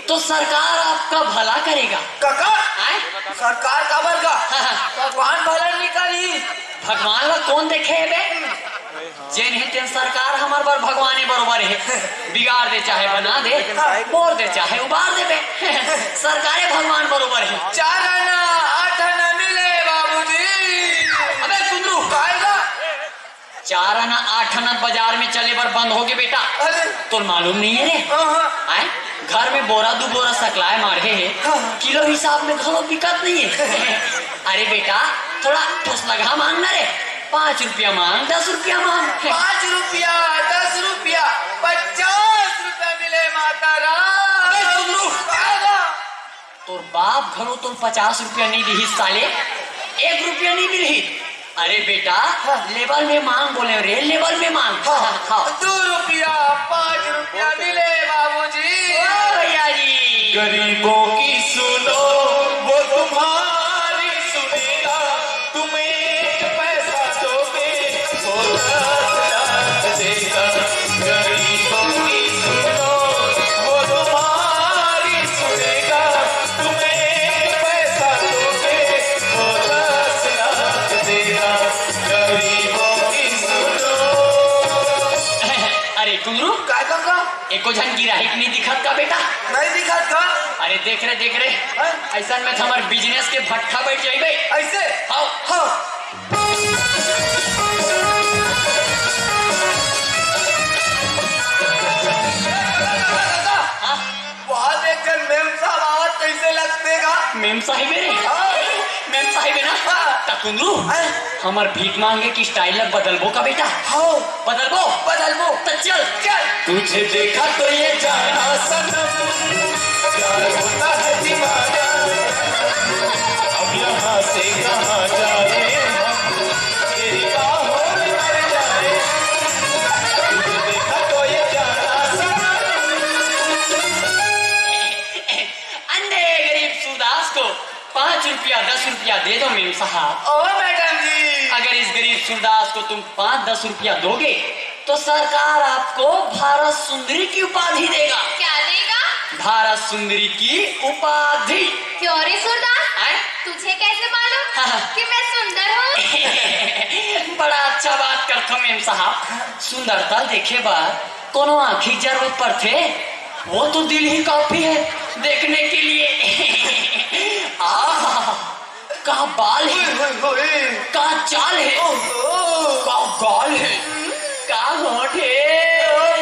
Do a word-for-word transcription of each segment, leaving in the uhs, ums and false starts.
तो सरकार आपका भला करेगा। काका, आय? सरकार काबर का? भगवान भला नहीं करी। भगवान ला कौन देखे हे बे? जेन हे तेन सरकार हमर बर भगवाने बरोबर हे। बिगाड़ दे चाहे बना दे, हाँ। बोर दे चाहे उबार दे बे। सरकारे भगवान बरोबर हे। चार आना, आठ आना मिले बाबूजी। अबे कुंदरू। काय गा? चार आना आठ आना बाजार में चले बर बंद होगे बेटा। अरे। तोर मालूम नहीं हे रे? हाँ, हाँ। आय? घर में बोरा दू बोरा सकलाय माढ़े हे, हाँ। किलो हिसाब में घलो बिकत नहीं हे। अरे बेटा, थोड़ा ठोसलगहा मांग ना रे, पाँच रुपया मांग, दस रुपया मांग। पाँच रुपया, दस रुपया, पचास रुपया मिले माता राम। अबे कुंदरू। काय गा? तोर बाप घलो तोर पचास रुपया नहीं दिही साले, एक रुपया नहीं मिलही। अरे बेटा, हाँ। लेवल में मांग बोले रे, लेवल में मांग। हाँ। हाँ। दो रुपया, पाँच रुपया मिले बाबूजी। ओ भैया जी। गरीबों की सुनो, वो तुम्हारी सुनेगा, तुम एक पैसा दोगे, वो दस लाख देगा। गरीबों की सुनो, वो तुम्हारी सुनेगा, तुम एक पैसा दोगे, वो दस लाख देगा। गरीबों की सुनो। अरे कुंदरू, काय काका? एको झन गिराहिक नहीं दिखत का बेटा? नहीं दिखत का? अरे देख रे, देख रे। हाँ? ऐसन में तो हमर बिजनेस के भट्ठा बैठ जाई बे। ऐसे? हाँ। हाँ। हाँ? वहाँ देख कर मेम साहब आवत कैसे लगते का? मेम साहिब रे? हाँ। मेम साहिब हे ना? हाँ। त कुंदरू, हाँ। हमर भीख मांगे के स्टाइल ला बदलबो का बेटा? हाँ। बदलबो? बदलबो। त चल। चल। तुझे देखा तो ये जाना सनम, प्यार होता है दीवाना। अब यहाँ से कहाँ जाए हम, तेरी बाहों में मर जाए। तुझे देखा तो ये जाना सनम। अंधे गरीब सूरदास को पाँच रुपया, दस रुपया दे दो मेम साहब। ओ मैडम जी। अगर इस गरीब सूरदास को तुम पाँच दस रुपया दोगे तो सरकार आपको भारत सुंदरी की उपाधि देगा। क्या देगा? भारत सुंदरी की उपाधि। क्यों रे सूरदास, आय? तुझे कैसे मालूम हाँ, हाँ। कि मैं सुंदर हूँ? बड़ा अच्छा बात करथो मेम साहब। सुंदरता देखे बर कोनो आँखी के जरूरत पड़थे? वो तो दिल ही काफी है देखने के लिए। आहा, का बाल है, ओए, ओए, ओए। का चाल है, ओहो। का गाल है, का होठ है।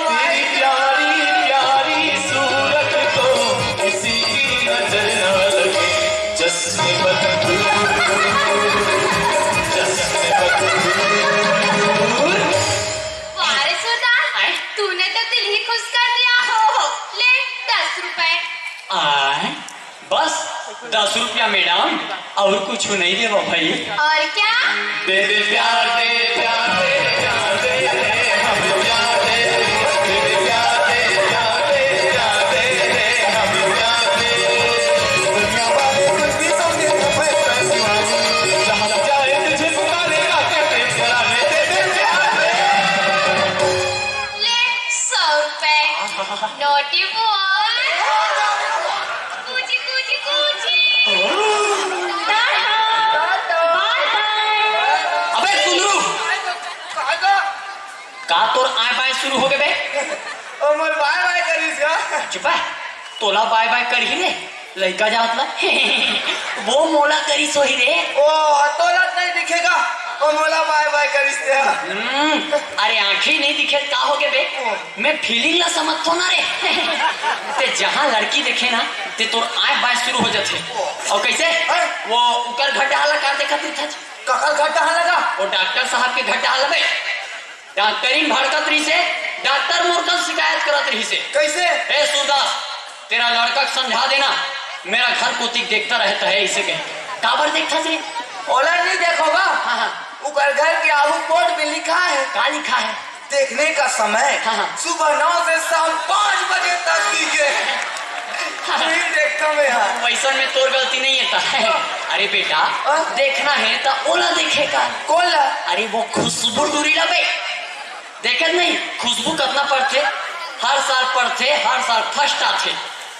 तेरी प्यारी प्यारी सूरत को किसी की नजर ना लगे। चश्मे बदबू, चश्मे बदबू। वाह रे सूरदास, आय? तूने तो दिल ही खुश कर दिया। हो, हो। ले, दस रुपए। आय? बस दस रुपया मैडम, और कुछ नहीं देबो भाई। और क्या? दे दे प्यार, दे प्यार, दे प्यार, दे दे, हम प्यार दे, दे दे प्यार, दे प्यार, दे प्यार, दे दे, हम प्यार दे। दुनिया वाले कुछ भी समझे तो मैं पैसे वाले, जहाँ जाए तुझे पुकारेगा, क्या टेंशन है, दे दे प्यार दे। ले, सौ रुपए। नॉटी बॉय। कूची, कूची, कूची। टाटा। बाय बाय। अबे कुंदरू, का तोर आय बाय शुरू हो गे बे? ओ मोर बाय बाय करिस का? चुप है, तोला बाय बाय करही रे। लइका जात ला। वो मोला करिस होही रे। ओ, तोला नहीं दिखेगा, वो मोला बाय बाय करिस ते। हम्म, अरे आँखी नहीं दिखे का हो गे बे? ओ। मैं फीलिंग ला समझथो ना रे। ते जहाँ लड़की देखे ना, ते तोर आय बाय शुरू हो जाथे। ओ। और कैसे? हैं? वो उकर घर डहर ला का देखत रहिथस? ककर घर डहर ला? वो डॉक्टर साहब के घर डहर ला बे। डॉक्टरी में भड़कत रहिसे, डॉक्टर मोर कन शिकायत करत रहिसे। कैसे? ए सूरदास, तेरा लड़का के समझा देना, मेरा घर कोतिक देखता रहता है, इसे कहे। काबर देखथस रे? ओला नहीं देखो बा। हाँ, हाँ। ऊपर घर के आगू बोर्ड में लिखा है। का लिखा है? देखने का समय हाँ, हाँ। सुबह नौ से शाम पाँच बजे तक कीजिए। हाँ। नहीं देखता मैं यहाँ। वैसन में तोर गलती नहीं है ता। हाँ। अरे बेटा, हाँ। देखना है तो ओला देखे का। कोन ला? अरे वो खुशबू टूरी ला बे। देखत नहीं, खुशबू कतना पड़थे, हर साल पड़थे, हर साल फर्स्ट आथे।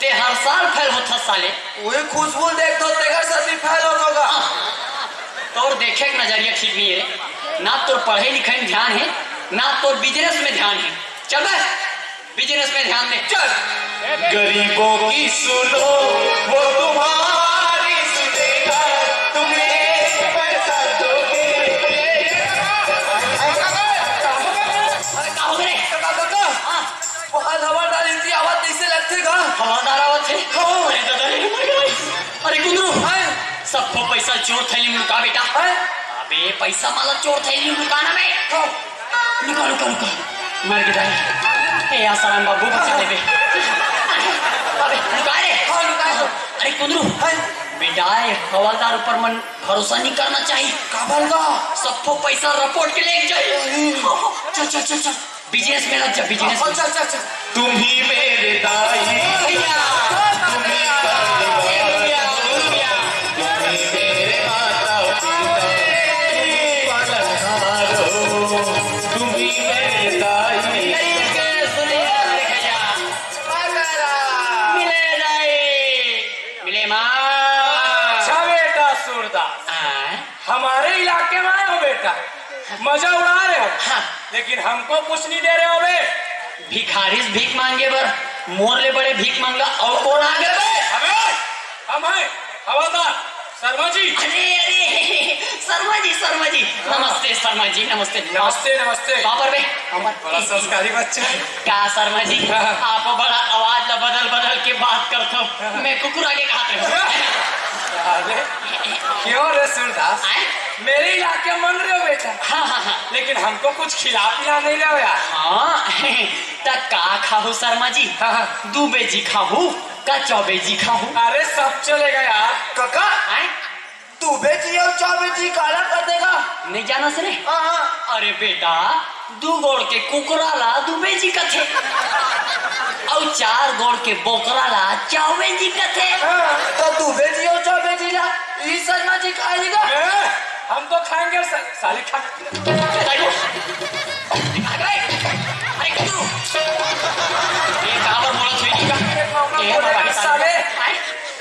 ते हर साल फेल होथस साले। उही खुशबू ल देखथों, तेकर से भी फेल होथों का? तोर देखे के नजरिया ठीक नइ हे रे। ना तोर पढ़ई लिखई में ध्यान हे, ना तोर बिजनेस में ध्यान हे। चल बे, बिजनेस में ध्यान दे, चल। गरीबों की सुनो, वो तुम्हारी सुनेगा, तुम एक पैसा दोगे। अरे का हो गे रे? काका, काका, हाँ। वो हाल हवा डाली थी, आवाज कैसे लगथे गा? हवादार आवत हे। हाँ। अरे दादा रे, मर गे। अरे कुंदरू, हाँ। सबको पैसा चोर थैली में लुका बेटा। हाँ। अबे पैसा माला चोर थैली में लुकाना बे। हाँ। लुका, लुका, लुका। मर गे दाई। ए आसाराम बाबू, बचा ले बे। अबे लुका रे। हाँ, लुका दो। अरे कुंदरू। हाँ। बेटा, ये हवालदार ऊपर मन भरोसा नहीं करना चाहिए। काबर गा? सबको पैसा रपोट के लेके जाई। अरे। चल, चल, चल, चल। बिजनेस में लग जा, बिजनेस में। अच्छा, अच्छा, अच्छा। तुम ही मेरे दाई, भैया। तुम ही परिवार, भैया, भैया। तुम ही मेरे माता पिता, तुम ही पालनहार हो, तुम ही मेरे दाई। गरीब के सुनिए भैया। मिले दाई, मिले माँ। अच्छा बेटा सूरदास, हाँ। हमारे इलाके में आए हो बेटा, मजा उड़ा रहे हो, हाँ। लेकिन हमको कुछ नहीं दे रहे हो बे। भिखारी से भीख मांगे बर मोर ले बड़े भीख मंगा अउ कोन आ गे बे? अबे, हम हैं हवलदार शर्मा जी। अरे, अरे, शर्मा जी, शर्मा जी, हाँ। नमस्ते शर्मा जी, नमस्ते। नमस्ते, नमस्ते। बाबर बे, हम बड़ा संस्कारी बच्चा है। का शर्मा जी, हाँ। आप बड़ा आवाज ला बदल बदल के बात करथो। हाँ। मैं कुकुर आगे कहा थे। अरे, क्यों रे सूरदास? आए? मेरे इलाके में मांग रहे हो बेटा? हाँ, हाँ, हाँ। लेकिन हमको कुछ खिला पिला नहीं रहे हो यार। हाँ, त का खाहू शर्मा जी? हाँ, हाँ। दू बेजी खाहू, का चौबेजी खाहू? अरे सब चलेगा यार। काका, आए? दू बेजी अउ चौबेजी काला कर देगा? नहीं जाना सरे? हाँ, हाँ। अरे बेटा, दू गोड़ के कुकरा ला दुबे जी कथे, अउ चार गोड़ के बोकरा ला चावे जी कथे। हाँ, त दुबे जी अउ चावे जी ला ई शर्मा जी खाही गा? ए, हम तो खाएंगे सा-, साले खा। अरे, अरे, अरे, किंतु ये काबर बोलत हे जी का? ये हमारा साले।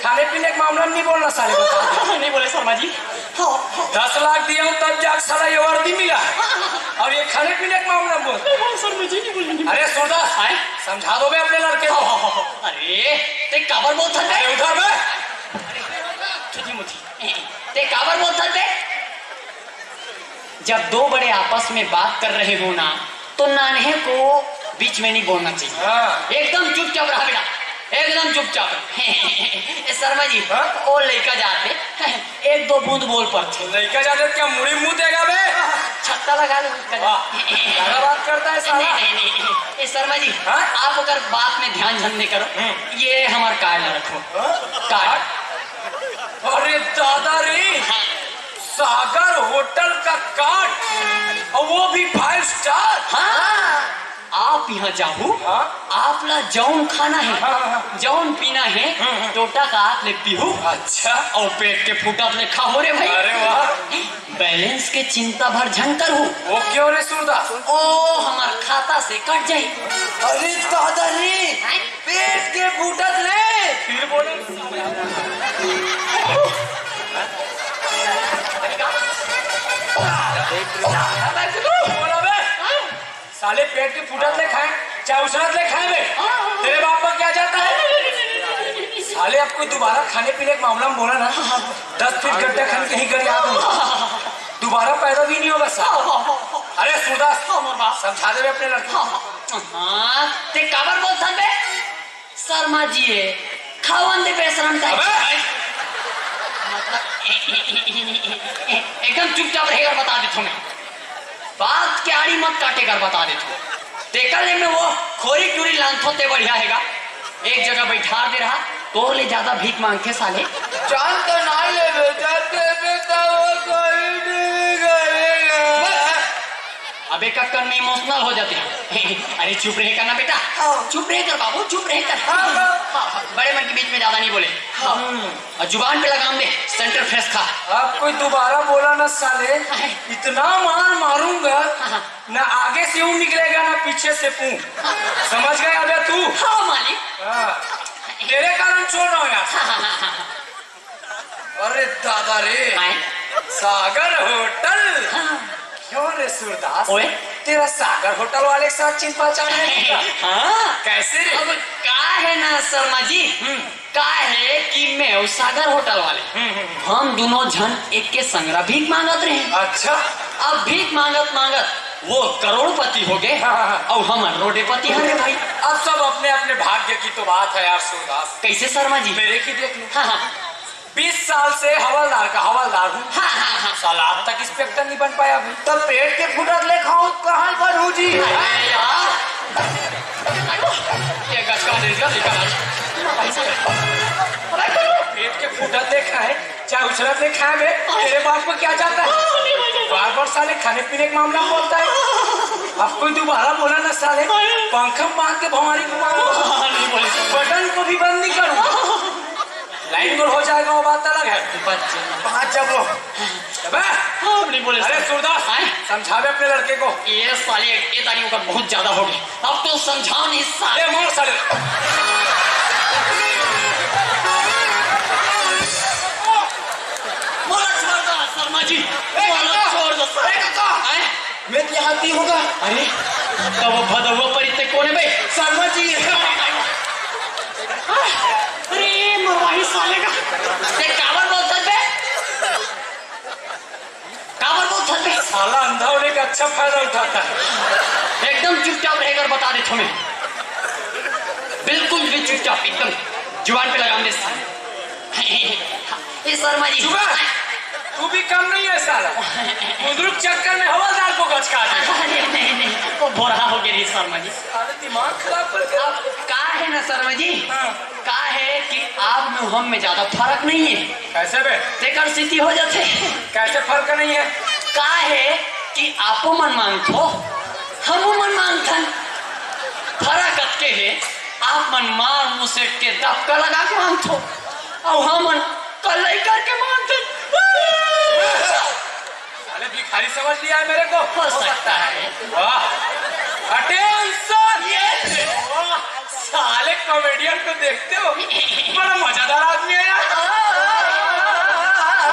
खाने पीने के मामला में नहीं बोलना साले, बता। नहीं बोले शर्मा जी। हाँ, हाँ। दस लाख दिया हूँ तब जाके साला ये वर्दी मिला, और ये खाने पीने के मामला में बोल। नहीं बोले शर्मा जी, नहीं बोले, नहीं बोले। अरे सूरदास, आए? समझा दो बे अपने लड़के को। हाँ, हाँ, हाँ, हाँ। अरे, ते काबर बोलत हस बे? अरे उधर बे। अरे, छोटी मोटी। ते काबर बोलत हस बे? जब दो बड़े आपस में बात कर रहे हो ना, तो नान्हे को बीच में नहीं बोलना चाहिए। हाँ। एकदम चुपचाप रहा बेटा, एकदम चुपचाप। ए, शर्मा जी, हाँ? वो लइका जाते, एक दो बूंद बोल पड़ते। लइका जाते क्या मुड़ी मुंह देगा बे? छत्ता लगा लो, लइका वाह, जाते। ज्यादा बात करता है साला। नहीं, नहीं, नहीं। ए, शर्मा जी, हाँ? आप अगर बात में ध्यान झन दे करो, हम्म। ये हमार कार्ड रखो। हाँ? कार्ड। अरे दादा रे, हाँ। सागर होटल का कार्ड, और वो भी फाइव स्टार। हाँ, आप यहाँ जाहू, हाँ? आप ला जौन खाना है, हाँ, हाँ, हाँ। जौन पीना है, हम्म, हम्म। टोटा का आत ले पीहू। अच्छा। और पेट के फूटत ले खाहू रे भाई। अरे वाह। बैलेंस के चिंता भर झन करहू। वो क्यों रे सूरदास? ओ हमार खाता से कट जाई। अरे दादा रे, हैं? पेट के फूटत ले। फिर बोलो। बोला बे। साले पेट के फूटत ले खाए, चाहे उछलत ले खाए बे। तेरे बाप का क्या जाता है? साले अब कोई दोबारा खाने पीने के मामला में बोला ना, दस फीट गड्ढा खन के ही गड़ आ दूंगा। दोबारा पैदा भी नहीं होगा साला। अरे सूरदास, समझा दे बे अपने लड़के को। हाँ, ते काबर बोलत हस बे? शर्मा जी हे, खावन दे बेशरम टाइप। अबे! मतलब, एकदम चुपचाप रहे कर बता देथों मैं। बात के आड़ी मत काटे कर बता देथों। तेकर ले मैं वो खोरी टूरी लानथों ते बढ़िया हे गा। एक जगह बैठार दे रहा, तोर ले ज्यादा भीख मांगथे साले। जान तो ना ले बेटा, तेरे तो वो खोरी टूरी करेगा। अबे कक्कड़ में इमोशनल हो जाते हैं। अरे चुप रहे कर ना बेटा, हाँ। चुप रहे कर बाबू, चुप रहे कर। हाँ, हाँ। हाँ, हाँ, बड़े मन के बीच में ज्यादा नहीं बोले। हाँ। और जुबान पे लगाम दे, सेंटर फ्रेश खा। अब कोई दोबारा बोला ना साले, हाँ। इतना मार मारूंगा, हाँ, हाँ। ना आगे से ऊ निकलेगा ना पीछे से पू। समझ गया बे तू? हाँ मालिक। हाँ। तेरे कारण छोड़ रहा हूँ यार। अरे दादा रे, आए? सागर होटल। हाँ। क्यों रे सूरदास? ओए? तेरा सागर होटल वाले के साथ चिन्ह पहचान है क्या? हाँ। कैसे रे? अब का है ना शर्मा जी, हम्म। का है कि मैं अउ सागर होटल वाले, हम्म, हम्म, हम्म। हम दुनों झन एक के संग भीख मांगत रहे। अच्छा। अब भीख मांगत मांगत वो करोड़पति हो गए, हाँ, हाँ, हाँ। अउ हम रोडेपति हन रे भाई। अब सब अपने अपने भाग्य की तो बात है यार सूरदास। कैसे शर्मा जी? मेरे की देख लो। हाँ, हाँ। बीस साल से हवलदार का हवलदार हूँ। हाँ, हाँ, हाँ। साला आज तक इंस्पेक्टर नहीं बन पाया भाई। तब पेट के फूटत ले खाऊं, कहाँ बनूं जी? अरे यार। ये गचका दे दिया, निकल आज। पेट के फूटत ले खाए, चाहे उछलत ले खाए बे, तेरे बाप को क्या जाता है? बार बार साले खाने पीने के मामला में बोलता है। अब कोई दोबारा बोला ना साले, पंखा मार के भवानी घुमाऊंगा। बटन को भी बंद नहीं करूंगा। लाइन गोल हो जाएगा, वो बात अलग है। बात जब वो अबे! हाँ, नहीं बोले अरे सर। सूरदास, आए? समझावे अपने लड़के को। ये साले एक तारीख का बहुत ज्यादा हो गया। अब तो समझाओ नहीं साले। ए, मार साले। मोला छोड़ दो शर्मा जी, ए, मोला काका! छोड़ दो सर। ए, काका! आए? मैं क्या हाथी होगा? अरे, तब वो भदौआ पर इतने कोने बे? शर्मा जी। अरे, मरवाही साले का। देख, काबर बोलत बे? काबर बोलत बे? साला अंधा होने का अच्छा फायदा उठाता है। एकदम चुपचाप रहेगा, बता देथों मैं। बिल्कुल भी चुपचाप, एकदम जुबान पे लगाम दे साले। ए शर्मा जी। चुप है। तू भी कम नहीं है साला। बुजुर्ग चक्कर में हवलदार को गचका दे। अरे नहीं, नहीं, वो बोरा हो गया रे शर्मा जी। साले दिमाग खराब कर दे। अब का है ना शर्मा जी, हाँ। का है कि आप में हम में ज्यादा फर्क नहीं है। कैसे बे? तेकर सेती हो जाथे। कैसे फर्क नहीं है? का है कि आपो मन मांगथो, हमो मन मांगथन। फर्क अतके हे, आप मन मार मुसेट के दबका लगा के मांगथो, अउ हमन कल्लई करके मांगथन। साले भिखारी समझ लिया है मेरे को? हो सकता है। वाह। अटेंशन! ये वाह। साले कॉमेडियन को देखते हो? बड़ा मजेदार आदमी है यार।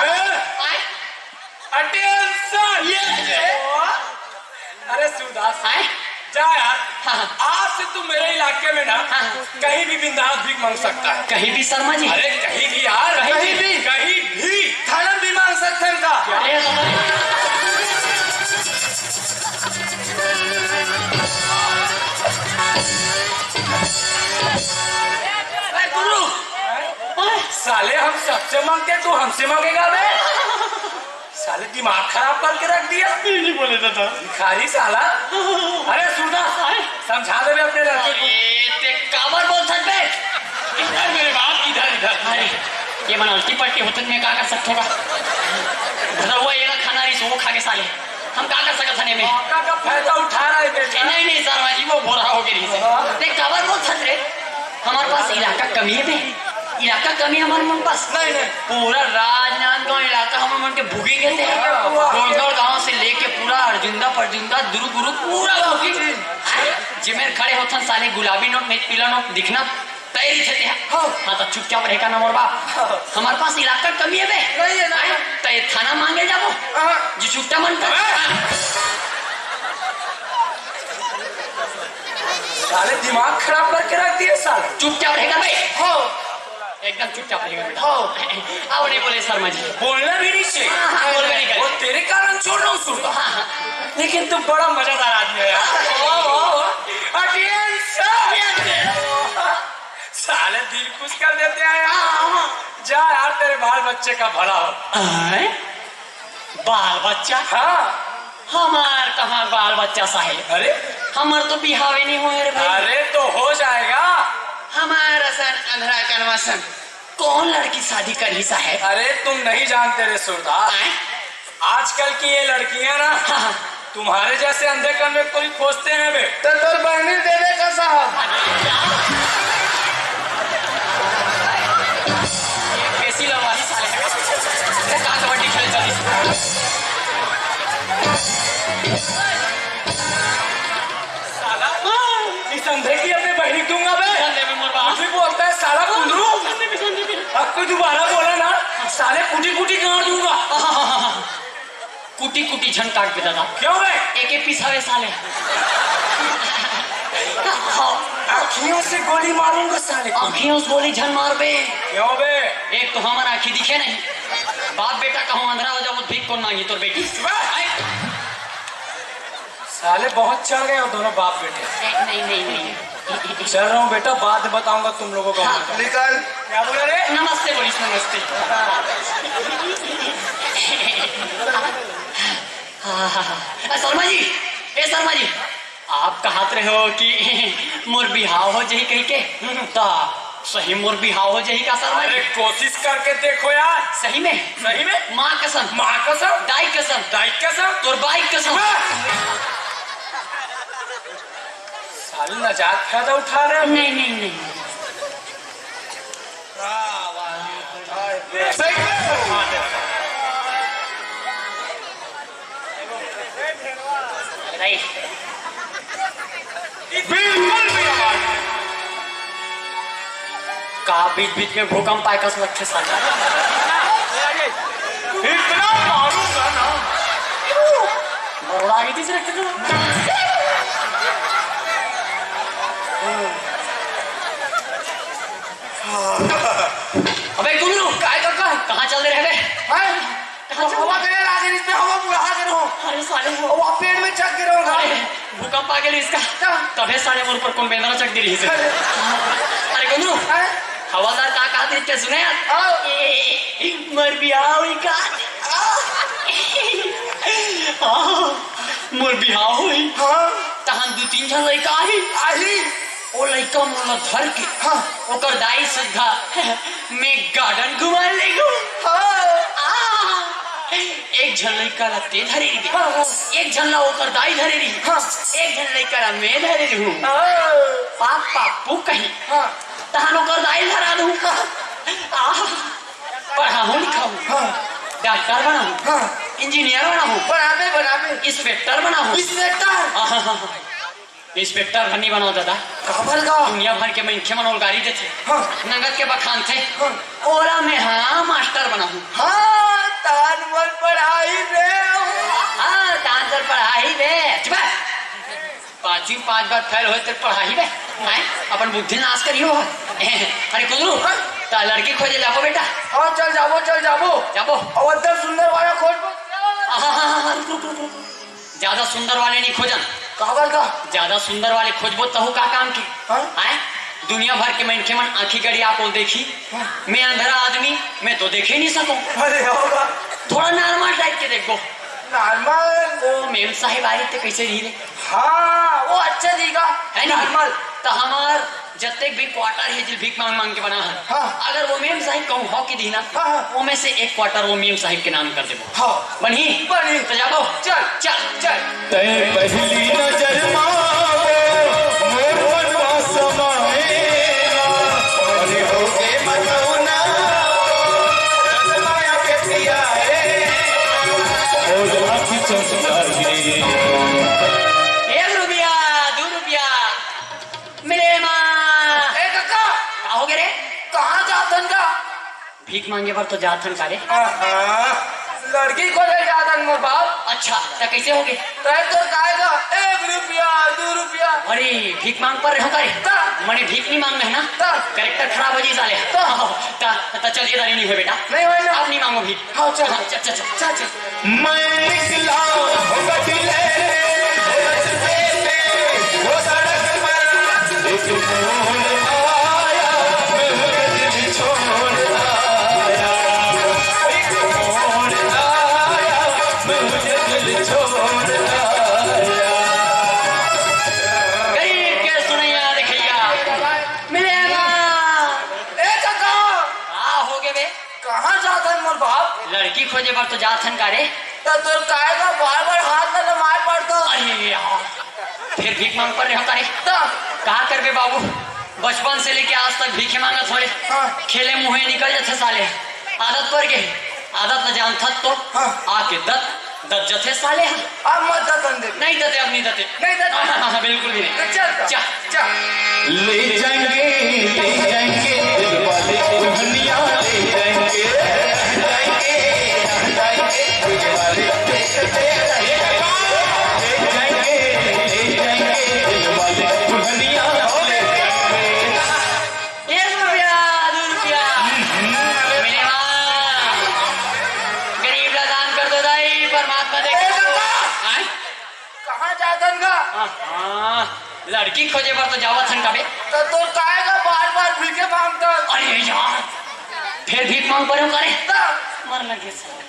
ए, अटेंशन! ये वाह। अरे सूरदास, आए? जा यार। हाँ, हाँ। आज से तू मेरे इलाके में ना हाँ, हाँ। कहीं भी बिंदास भीख मांग सकता है। कहीं भी शर्मा जी? अरे कहीं भी यार। कहीं भी? कहीं भी। थाना में भी मांग सकते हैं का? अरे दादा। ए, गुरु। साले हम सबसे मांगते, तू हमसे मांगेगा बे? साले दिमाग खराब करके रख दिया। ये नहीं बोले दादा। भिखारी साला। अरे सूरदास, समझा दे बे अपने लड़के को। अरे, ते काबर बोलथस बे? इधर मेरे बाप, इधर, इधर। अरे, ये मन उल्टी पलटी होथन, मैं का कर सकथों का? भदौआ एला खाना रहिस, वो खा के साले। हम का कर सकत हन एमे? मौका का फायदा उठा रहा है बेटा। ए, नहीं, नहीं, शर्मा जी, वो बोरा हो गया रहिस। हाँ। ते काबर बोलथस रे? हमारे पास इलाका कमी है बे? इलाका कमी है हमारे मन पास? नहीं, नहीं। पूरा राजनांदगांव इलाका हमारे मन के भुगेंगे थे। वाह, वाह। गोलगढ़ गांव से लेके पूरा अर्जुंदा, परजुंदा, दुर्ग, गुरु, पूरा भुगेंगे। हैं? जे मेर खड़े होथन साले गुलाबी नोट में पीला नोट दिखना तैयारी थे ते। हाँ। हाँ, तो चुपचाप रहे का ना मोर बाप। हाँ। हमारे पास इलाका कमी है बे? नहीं है ना। हैं? तो ये थाना मांगे जाबो? हाँ। जी चुपचाप मन कर। हाँ। साले दिमाग खराब करके रख दिए साले। चुपचाप रहेगा बे? हो। एकदम चुपचाप रहेगा बेटा। हो। अब नहीं बोले शर्मा जी। बोलना भी नहीं चाहिए। हाँ, हाँ, बोलना नहीं वो चाहिए। तेरे कारण छोड़ रहा हूँ सुरता। हाँ, हाँ। लेकिन तू बड़ा मजेदार आदमी है यार। वाह, वाह, वाह। Attention! साले दिल खुश कर देते हैं यार। हाँ, हाँ। जा यार, तेरे बाल बच्चे का भला हो। आए? बाल बच्चा? हाँ। हमार कहाँ बाल बच्चा साहेब? अरे? हमार तो बिहावे नहीं होए रे भाई। अरे तो हो जाएगा। हमार असन अंधरा कनवा सन कौन लड़की शादी करही साहेब? अरे तुम नहीं जानते रे सुरदास। आए? आजकल की ये लड़कियां ना हाँ, हाँ। तुम्हारे जैसे अंधे कन में कोई खोजते हैं बे। तो तोर बहनी दे दे का साहब। कैसी लड़वाही साले। ये कहाँ कबड्डी खेले चली? साला, इस अंधे की अपनी बहनी दूंगा बे। कुछ भी बोलता है। साला कुंदरू, अब कोई दोबारा बोला ना, साले कुटी कुटी गाड़ दूंगा। कुटी कुटी झन काट बे दादा। क्यों बे? एके पिसावे साले। आँखियों से गोली मारूंगा साले को। आँखियों से गोली झन मार बे। क्यों बे? एक तो हमर आँखी दिखे नहीं, बाप बेटा कहूँ अंधरा हो जाबो तो भीख कौन मांगी तोर बेटी? चुप। आए। साले बहुत चढ़ गए हो दोनों बाप बेटे। नहीं, नहीं, नहीं, नहीं। चल रहा हूँ बेटा, बाद में बताऊंगा तुम लोगों का। हाँ। निकल। क्या बोला रे? नमस्ते बोलिस, नमस्ते। हाँ, हाँ, हाँ। अ, शर्मा जी, ए शर्मा जी, आप कहत रहे हो कि मोर बिहाव हो जाही कहिके, त सही मोर बिहाव हो जाही का शर्मा जी? अरे कोशिश करके देखो यार। सही में? सही में? माँ कसम। माँ कसम। दाई कसम। दाई कसम। तोर बाई कसम। हाँ। साले नजात फायदा उठा रहे हो। नहीं, नहीं, नहीं। सही में? नहीं। बिल्कुल भी आवाज नहीं। का बीच बीच में भूकंप आए कस लगथे साला। इतना मारूंगा ना। मरोड़ा के तीसरे कितना। अबे गुल्लू, काय का, का? कहाँ चल दे रहे बे? हैं? कहाँ चल हवा दे रहा है, इसमें हवा बुढ़ा दे रहा हूँ। अरे साले हो। वो पेड़ में चढ़ गिरा हूँ। अरे, भूकंप आ गया इसका। क्या? तबे साले मोर ऊपर कौन बेंदरा चढ़ गिरी इसे। अरे। अरे गुल्लू, हैं? हवलदार का कहा थे, क्या सुने यार? हाँ। ए, मर भी आओ ही का। हाँ। हाँ, मोर बिहाव होही। हाँ। तहन दू तीन झन लइका आही। आही। ओ लइका मन ल धर के हाँ। ओकर दाई सुद्धा मैं गार्डन घुमाए लेगो। हाँ। आ, एक झन लइका ल ते धरे रही। हाँ, हाँ। एक झन ल ओकर दाई धरे रही। हाँ। एक झन लइका ल मैं धरे रहूं। हाँ। पाप पापू कही। हाँ। तहन ओकर दाई धरा दूं। हाँ। आ, पढ़ाहूं लिखाहूं। हाँ। डॉक्टर बनाहूं। हाँ। इंजीनियर बनाहूं। बनाबे, बनाबे। इंस्पेक्टर बनाहूं। इंस्पेक्टर। आहा, हा, हा। इंस्पेक्टर ह नहीं बनाओ दादा। काबर का? दुनिया भर के मनखे मन ओला गारी देथे। हाँ। नंगत के बखानथे। हाँ। ओला मैं हाँ मास्टर बनाहूं। हाँ, तान मन पढ़ाई रे। हाँ, तान मन पढ़ाई रे। चुप। पांचवी पांच बार फेल होए तेरे पढ़ाई बे। हैं? अपन बुद्धि नाश करियो। अरे कुंदरू, हाँ? त लड़की खोजे जाबो बेटा। हाँ, चल जाबो, चल जाबो। जाबो। अउ एकदम सुंदर वाला खोजबो। हाँ, हाँ, हाँ, हाँ, रुक, रुक, रुक, रुक। ज्यादा सुंदर वाले नहीं खोजन। काबर का? ज्यादा सुंदर वाले खोजबो तहू का काम के? हाँ? हैं? दुनिया भर के मनखे मन आंखी गड़ी आपो देखी। हाँ। मैं अंधरा आदमी, मैं तो देखे नहीं सकूं। अरे होगा। थोड़ा नॉर्मल टाइप के देखबो। नॉर्मल? वो मेम साहेब आ रही थे, कैसे रही रे? हाँ, वो अच्छा जी का। है नहीं? नॉर्मल। तो हमार जत्ते भी क्वार्टर है, जिल भीख मांग मांग के बना है। हाँ। अगर वो मेम साहिब कहूँ हॉकी दी ना, हाँ, हाँ। वो में से एक क्वार्टर वो मेम साहिब के नाम कर देबो। हाँ। बनी? बनी। तो जाबो। चल। चल। चल। तै पहली नजर मा वो मोर मनवा समाए ना, अरे हो गे मतौना, रस माया के पियाए ना, मोर आँखी चमकाए। एक रुपया, दू रुपया, मिले मा। ए कका, का हो गे रे? कहाँ जात हन का? भीख मांगे बर तो जात हन का रे? आहा, लड़की खोजे जात हन मोर बाप। अच्छा, त कैसे हो गे? तै तो काय का एक रुपया, दू रुपया। अरे, भीख मांग पर रहो का रे? त? मने भीख नहीं मांगना है ना? त? कैरेक्टर खराब हो जी साले। त? त, त चलिए दारी नहीं है बेटा। नहीं होय ना? आप नहीं मांगो भीख। हाँ, चल। हाँ, चल, चल, चल। चल, चल। मैं निकला हूँ बदले, रस्ते पे वो सड़क पर एक मोड़ आया, मैं दिल छोड़ आया। एक मोड़ आया, मैं दिल छोड़ आया। गरीब के सुनैया देखैया मिलेगा। ए काका! का हो गे बे? कहाँ जात हन मोर बाप? लड़की खोजे बर तो जात हन का रे? त तोर काय का बार-बार हाथ ला लमाय पड़ता? अरे यार, फिर भीख मांग पर रहे हो का रे? त? का करबे बाबू, बचपन से लेके आज तक भीखे मांगत हो रे। हाँ। खेले मुहे निकल जाथे साले, आदत पड़ गे। आदत ल जानथत तो हाँ। आके दत, दत जथे साले ह। अब मत दतन दे। नहीं दते, अब नहीं दते। नहीं दते। हाँ, हाँ, हाँ, बिल्कुल भी नहीं। तो चल, चल। चल। ले जाएंगे, ले जाएंगे। तन का। हाँ, हाँ, लड़की खोजे बर तो जावत हन कबे। त तोर काय का बार-बार भीखे मांगत? अरे यार, फेर भीख मांग परेंव का रे? त मर लगे साला।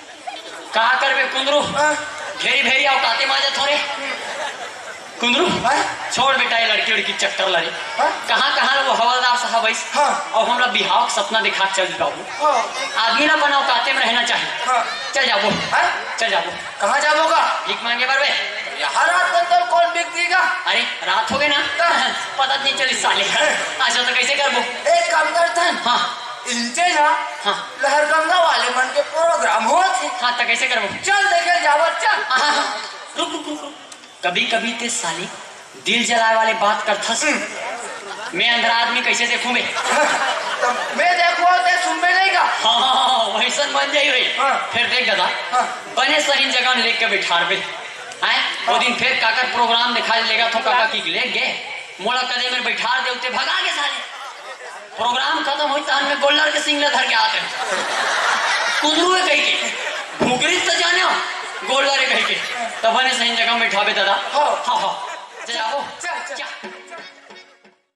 का करबे कुंदरू? हाँ। भेरी भेरी अउ काते माजत हो रे। कुंदरू, हाँ? छोड़ बेटा ये लड़की उड़की चक्कर ला रे। हाँ? कहाँ कहाँ वो हवलदार साहब आइस? हाँ। अउ हमला बिहाव के सपना दिखा के चल बाबू। हाँ। आदमी ला अपन औकाते में रहना चाहिए। हाँ। चल जाबो। हाँ? चल जाबो। कहाँ जाबो का? भीख मांगे बर बे। यार, रात को तो कौन भीख देगा? अरे, रात हो गए ना। हाँ। पता नहीं चली साले। अच्छा, तो कैसे करबो? एक काम करथन। हाँ। इनसे ना, हाँ। लहरगंगा वाले मन के प्रोग्राम होत हे। हाँ, तो कैसे करबो? चल देखे जावत, चल। हाँ, हाँ, हाँ। रुक, रुक, रुक, रुक। कभी-कभी ते साले दिल जलाए वाले बात करथस। हम्म। मैं अंधरा आदमी कैसे देखूं बे? तो मैं देखूं, ते सुनबे नहीं का? हाँ, हाँ, हाँ, वैसन बन जाई भाई। हाँ। फिर देख दादा, हाँ। बने सही जगह में लेके बैठारबे। आए? वो हाँ। दिन फिर काकर प्रोग्राम दिखा लेगा तो काका की ले गए। मोला कदे में बैठार दे उते भगा के साले। प्रोग्राम खत्म होई तहन में गोल्लर के सिंगला धर के आते। कुंदरू है कही के। भूकरी तो जाने हो। गोल्लर है कही के। तब बने सही जगह में बैठाबे दादा। हाँ। हाँ, हाँ। चल जाबो। चल, चल। चल।